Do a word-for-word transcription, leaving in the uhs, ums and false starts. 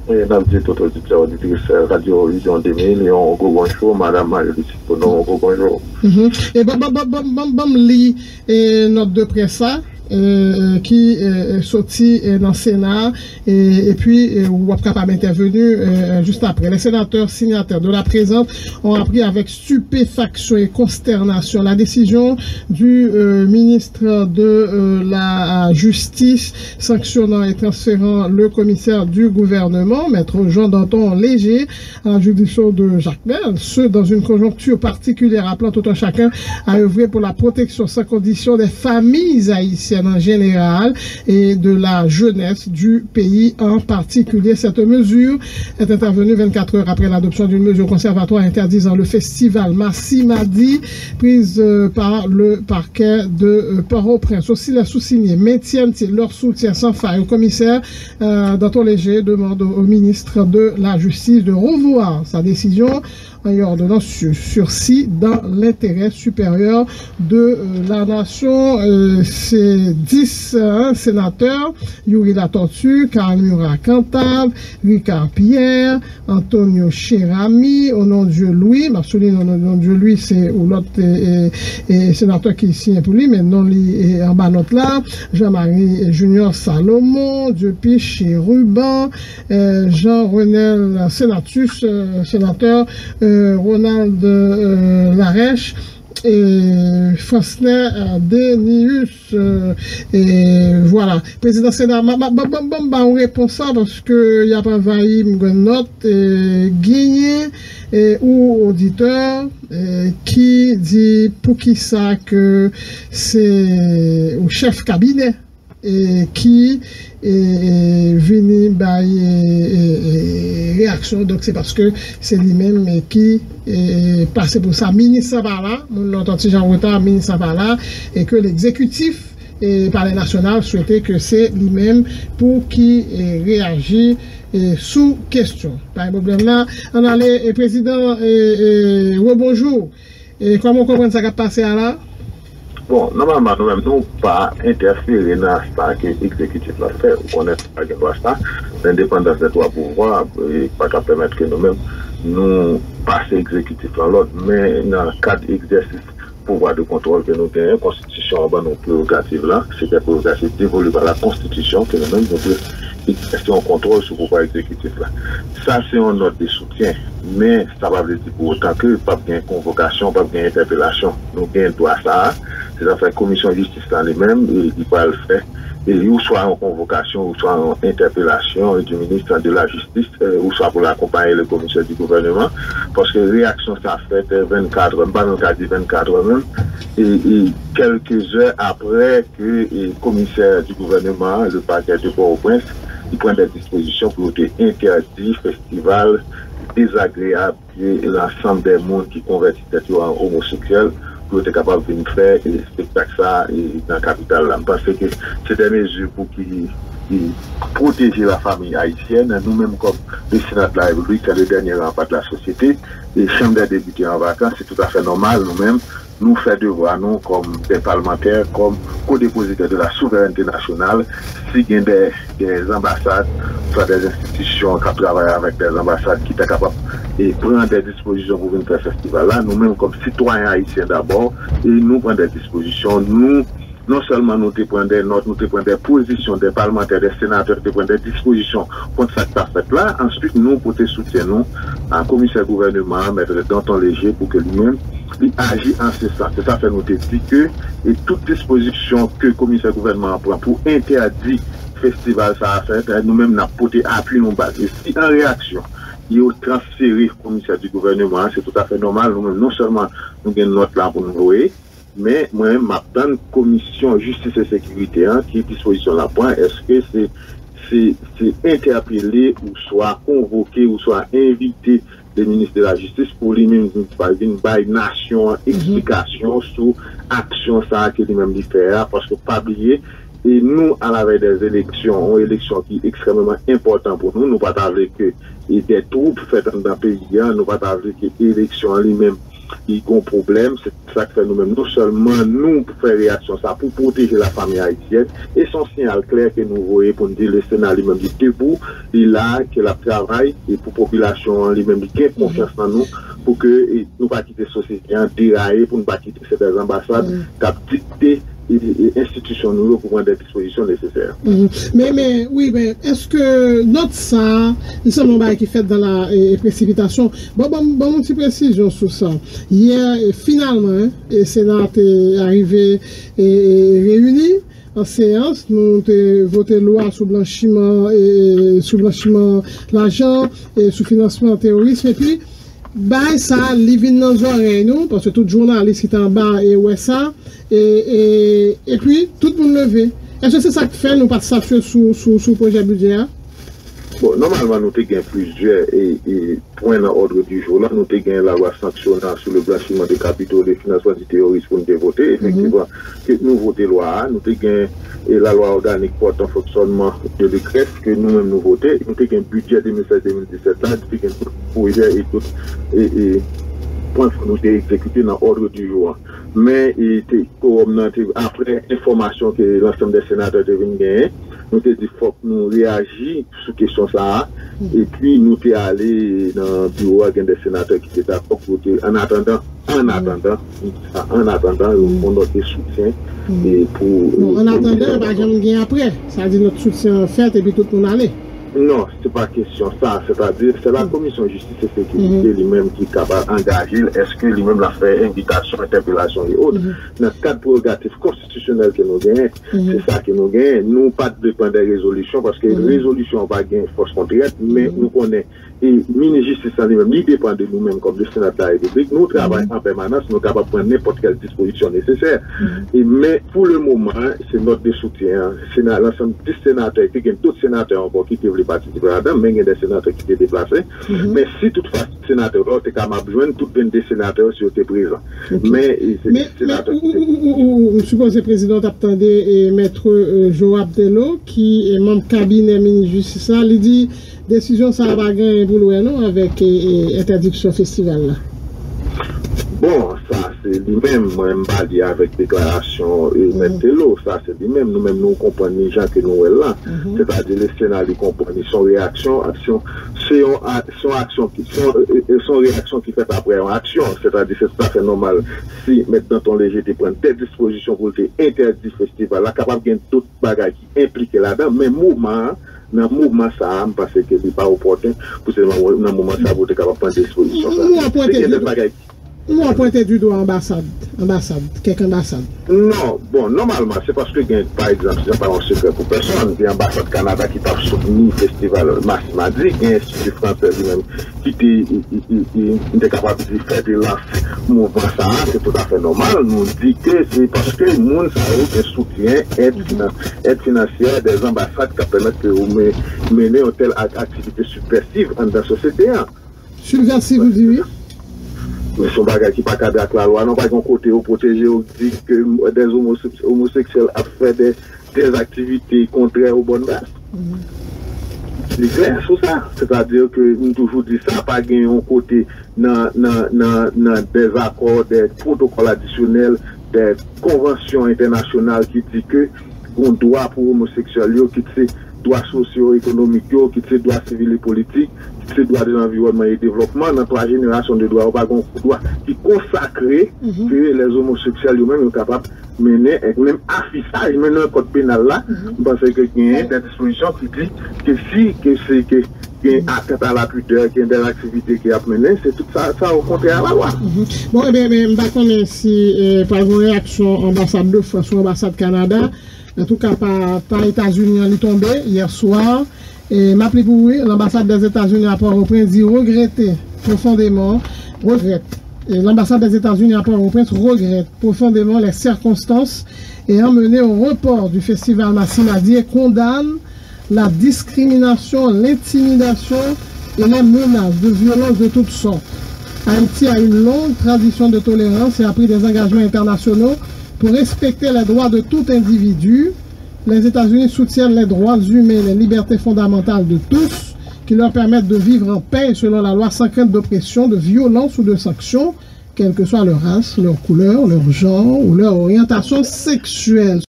E n ap di tout oditè, oditris Radyo Vizyon de mil, yon gwo bonjou, Madanm Marie Lucie Bono, yon gwo bonjou. Mhm. E ban, ban, ban, ban, ban, ban m li e nòt de près la, e, e, ki e, e, soti e, nan Sena, e, epi e, w ap kapab entèveni e, e, jis apre. Les sénateurs signataires de la présente ont appris avec stupéfaction et consternation la décision du euh, ministre de euh, la Justice sanctionnant et transférant le commissaire du gouvernement, Maître Jean Danton Léger, à la juridiction de Jacmel, ce dans une conjoncture particulière appelant tout un chacun à œuvrer pour la protection sans condition des familles haïtiennes en général et de la jeunesse du pays en particulier. Cette mesure est intervenue vingt-quatre heures après l'adoption d'une mesure conservatoire interdisant le festival Massimadi, prise euh, par le parquet de euh, Port-au-Prince. Aussi, les sous-signés maintiennent leur soutien sans faille au commissaire euh, Danton Léger, demande au ministre de la Justice de revoir sa décision en ordonnant sur sursis dans l'intérêt supérieur de euh, la nation. Euh, c'est dix euh, sénateurs, Youri Latortue, Carl Murat Cantave, Ricard Pierre, Antonio Cheramy, Onondieu Louis, m ap souliye Onondieu Louis se ou lòt e, e, e, senatè ki siyen pou li, men non li e, anba nòt la, Jean-Marie Junior Salomon, Dupuis Chérubin, euh, Jean Renel Senatus, euh, sénateur euh, Ronald euh, Larèche et Fransner euh, Denius. Euh, et voilà. Président Sénat, ban m ba yon repons sa paske y ap anvayi m grenn nòt. Euh, genyen euh, ou oditè euh, ki di poukisa ke se ou chèf kabinè e ki e, e, vini bay e, e, e, reyaksyon. Donk, se paske se li menm e, ki e, pase pou sa. Minis la pa la, moun nan t yon ti jan reta, minis la pa la, e ke legzekitif e, Palè Nasyonal swete ke se li menm pou ki e, reyaji e, sou kesyon. Pa gen pwoblèm la. Ann ale, e, Prezidan e, e, rebonjou. E kòman w konprann sa k ap pase a la? Bon, nòmalman, nou menm, nou pa entèfere nan sa ke egzekitif la fè. Ou konnen, nou pa gen dwa sa. Lendepandans dè twa pouvwa e, pa ka pèmèt ke nou menm, nou pase egzekitif lan lòd. Men nan kad egzèsis pouvwa de kontwòl ke nou genyen, konstitisyon an ban nou prerogativ la, se de prerogativ devolu pa la konstitisyon ke nou menm, nou dwe egzèse yon kontwòl sou pouvwa egzekitif la. Sa se yon nòt de soutyen, men sa pa vle di pou otan ke p ap gen konvokasyon, p ap gen entèpelasyon. Nou gen dwa sa a. Se sa fè komisyon jistis la li menm, e, li pral fè, e, oswa yon konvokasyon, oswa yon entèpelasyon, e, du ministre de la Justice, e, oswa pou l akonpaye le commissaire du gouvernement, paske reyaksyon sa fèt, e, vennkat è, m pa menm ka di vennkat è menm, e, e, kèlke zè aprè ke e, komisè di gouvèneman an, le parquet de Port-au-Prince, li pran dè dispozisyon pou yo te entèdi festival dezagreyab ke lansanm dè moun ki konvèti tèt yo an omoseksyèl, pou yo te kapab vin fè e, espektak sa a e, nan kapital la. M panse ke se dè mezi pou ki, ki pwoteje lafanmi ayisyèn. Nou menm kòm le Sénat de la République, c'est le dernier rempart de la société, e chanm dè depite an vakans, se toutafè nòmal nou menm nou fè devwa nou kòm dè palmantè, kòm kodepozitè de la souverènte nasyonal, si gen dè, dè anbasad, swa dè enstitisyon k ap travay avèk dè anbasad ki ta kapab e pran dè dispozisyon pou vin fè festival la, nou menm kòm sitwayen ayisyen dabò, e nou pran dè dispozisyon, nou non sèlman nou te pran dè nòt, nou te pran dè pozisyon, dè palmantè, dè senatè te pran dè dispozisyon kont sa k t ap fèt la. Answit, nou pote soutyen nou a komisè gouvèneman an, mèt Danton Léger, pou ke li menm, li aji an se sans. Se sa fè nou te di ke e tout dispozisyon ke komisè gouvèneman an pran pou entèdi festival sa a fèt, nou menm n ap pote apui nou ba l. E si an reyaksyon, yo transfere komisè di gouvèneman an, se toutafè nòmal. Nou menm, non sèlman nou gen nòt la pou nou voye, men mwen menm, m ap tann komisyon jistis e sekirite an, ki dispozisyon l ap pran, èske se, se, se entèpele oswa konvoke oswa envite le ministre de la Justice pou li menm vin, vin bay nasyon an eksplikasyon sou aksyon sa a ke li menm li fè a, paske pa bliye, e nou, à la veille des élections, yon eleksyon ki ekstrèmeman enpòtan pou nou, nou pa ta vle ke e dè twoup fèt anndan peyi a, nou pa ta vle ke eleksyon an li menm li gen yon pwoblèm. Se sa k fè nou menm, non sèlman nou fè reyaksyon sa pou pwoteje lafanmi ayisyèn, e se yon siyal klè ke nou voye pou n di le Sena li menm li debou, li la, ke l ap travay, e pou popilasyon an li menm li gen konfyans nan nou, pou ke, e, nou pa kite sosyete an deraye, pou n pa kite se dè anbasad k ap dikte e, e, enstitisyon nou yo pou pran dè dispozisyon nesesè. Men, men, wi, men, èske nòt sa a, li sanble yon bagay ki fèt dan la e, presipitasyon? Bon, ban m yon ti presizyon sou sa. Yè, e, finalman, e, Sena te arive e, e, reyini an seyans, nou te vote lwa sou blanchiman, e, sou blanchiman lajan, e, sou finansman teworism, epi bagay sa, li vin nan zòrèy nou, paske tout jounalis ki te anba e wè sa, e, e, epi tout moun leve. Èske se sa k fè nou pa t statye sou, sou, sou pwojè bidjè a? Bon, nòmalman, nou te gen plizyè e, e, pwen nan òdre di jou la. Nou te gen lalwa sanksyonè sou le blanchiman de kapito, de finansman di teworis pou nou te vote. Efektivman, ke nou vote lwa a. Nou te gen e lalwa òganik pòtan fonksyònman de lekrèf ke nou menm nou vote. Nou te gen bidjè de mil sèz de mil disèt la, nou te gen tout pwojè e tout e, e, pwen fò nou te egzekite nan òdre di jou an. Men e, te, kowòm nan te, apre enfòmasyon ke lansanm dè senatè te vin genyen, nou te di fòk nou reyaji sou kesyon sa a. Epi nou te ale nan biwo a, gen de senatè ki te dakò pou te, an atandan, an atandan, an atandan, yon nòt de soutyen e pou. Bon, an atandan, pa janm gen apre. Sa di nòt soutyen an fèt epi tout moun ale. Non, se pa kesyon sa. Sètadi, se la Komisyon Jistis e Sekirite li menm ki kapab angaje l, èske li menm l ap fè envitasyon, entèpelasyon e ot. Nan kad prerogatif konstitisyonèl ke nou genyen, se sa ke nou genyen. Nou pa t vle pran de rezolisyon, paske rezolisyon an pa gen fòs kontrè, men nou konnen e minis jistis la li menm, li depann de nou menm kòm de Sena de la Repiblik. Nou travay an pèmanans, nou kapab pran nenpòt kèl dispozisyon nesesè. E, men, pou le moman, se nòt de soutyen an. Sena, lansanm dis senatè, te gen dòt senatè ankò ki te vle patisipe ladan, men gen de senatè ki te deplase. Men si toutfwa senatè yo te kapab jwenn tout vennde senatè yo si yo te prezan. Men, e, se senatè ki te. M sipoze prezidan t ap tande e, mèt e, Joab Tello, ki e, manm kabinè minis jistis la, li di desizyon sa a pa gen pou l wè non avèk e, e, entèdiksyon festival la. Bon, sa se li menm, mwen m pa li avèk deklarasyon e, mèt Tello, sa se li menm, nou menm nou konprann li jan ke nou wè l la. Sètadi le Sena li konprann li se yon reyaksyon, aksyon, se yon, a- se yon aksyon ki, se yon, e, e, se yon reyaksyon ki fèt apre yon aksyon. Sètadi se toutafè nòmal si mèt Danton Léger te pran de dispozisyon pou l te entèdi festival la, kapab gen dòt bagay ki enplike ladan, men moman an, nan moman sa a, m panse ke li pa opòten pou se nan, nan moman sa a pou te kapab pran dispozisyon sa. Se gen de bagay. Ou ap pwente di dwa anbasad, anbasad, kèk anbasad. Non, bon, nòmalman, se paske gen, pa egzanp, se pa yon sekrè pou pèsonn, gen anbasad Kanada ki t ap soutni festival Massimadji, gen Enstiti Fransè li menm ki te, i, i, i, i, m te kapab di, fè de lans mouvman sa a, se toutafè nòmal. Nou di ke se paske moun sa yo gen soutyen, èd finan-, èd finansyè dè anbasad k ap pèmèt ke yo men-, mennen yon tèl ak-, aktivite sibvèsif anndan sosyete a. Sibvèsif, ou di wi? Men se yon bagay ki pa kadre ak lalwa, non, pa gen yon kote yo pwoteje, yo di ke dè omoseksyèl ap fè dè, dè aktivite kontrè o bòn mès. Li klè sou sa. Sètadi ke m toujou di sa, pa gen yon kote nan, nan, nan, nan dè akò, dè pwotokòl adisyonèl, dè konvansyon entènasyonal ki di ke gon dwa pou omoseksyèl yo, kit se dwa sosyo-ekonomik yo, kit se dwa sivil e politik, kit se dwa de lanviwònman e devlòpman, nan twa jenerasyon de dwa yo, pa gon dwa ki konsakre ke lè omoseksyèl yo menm yo kapab mennen, èk menm afisaj, menm nan kòd penal la, m panse ke genyen dè dispozisyon ki di ke si, ke se, ke gen atent a la pidè, gen dè aktivite ki ap mennen, se tout sa, sa okontrè a lalwa. Bon, ebyen, men, m pa konnen si e, pral gen yon reyaksyon anbasad de Frans ou anbasad Kanada. Antouka, pa, pa Etazini an li tonbe yè swa. E, m ap li pou ou, wi, l'ambassade des États-Unis à Port-au-Prince dit regretter profondément, regrette. Et l'ambassade des États-Unis à Port-au-Prince regrette profondément les circonstances ayant mené au report du festival Massimadji et condamne la discrimination, l'intimidation et les menaces de violence de toutes sortes. Haïti a une longue tradition de tolérance et a pris des engagements internationaux pour respecter les droits de tout individu. Les États-Unis soutiennent les droits humains et les libertés fondamentales de tous qui leur permettent de vivre en paix et selon la loi sans crainte d'oppression, de violence ou de sanction. quelle que soit leur race, leur couleur, leur genre ou leur orientation sexuelle.